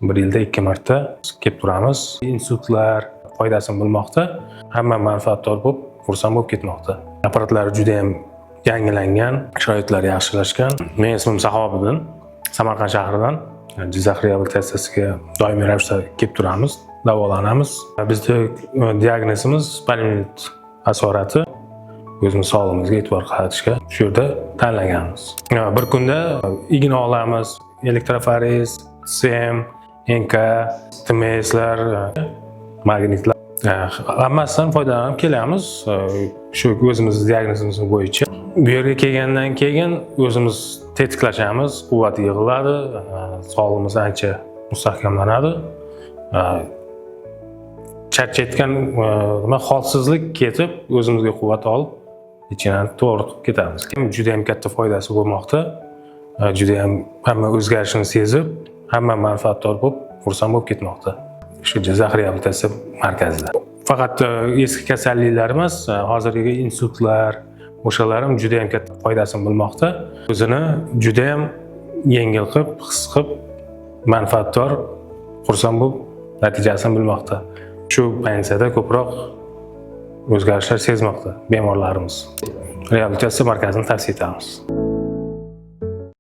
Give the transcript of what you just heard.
Bir yilda ikki marta kelib turamiz. Insultlar foydasini bilmoqda, hamma manfaatdor bo'lib, xursand bo'lib ketmoqda. Apparatlar juda ham yangilangan, sharoitlar yaxshilashgan. Meni ismim Sahobiddin, Samarqand shahridan. Jizzax reabilitatsiyasiga doimiy ravishda kelib turamiz, davolanamiz. Bizni diagnozimiz poliomiyelit asorati. O'zimiz sog'lig'imizga e'tibor qaratishga shu yerda tanlaganmiz. Bir kunda igna olamiz, elektroforez, SEM, NK, TMSlar, magnitlar, hammasidan foydalanib kelamiz. Shu o'zimiz diagnozimiz bo'yicha. Bu yerga kelgandan keyin o'zimiz tetiklashamiz, quvvat yig'iladi, sog'lig'imiz ancha mustahkamlanadi. Charchayotgan nima, holsizlik ketib, o'zimizga quvvat olib, ichidan to'g'ri qilib ketamiz. Juda ham katta foydasi bo'lmoqda. Juda ham hamma o'zgarishini sezib, hamma manfaatdor bo'lib, xursand bo'lib ketmoqda. Shu Jizzax reabilitatsiya markazida. Faqat eski kasalliklar emas, hozirgi insultlar, o'shalar ham juda ham katta foydasini bilmoqda. O'zini juda ham yengil qilib, his qilib, manfaatdor, xursand bo'lib, natijasini bilmoqda. Shu pensiyada ko'proq o'zgarishlar sezmoqda bemorlarimiz. Reabilitatsiya markazini tavsiya etamiz.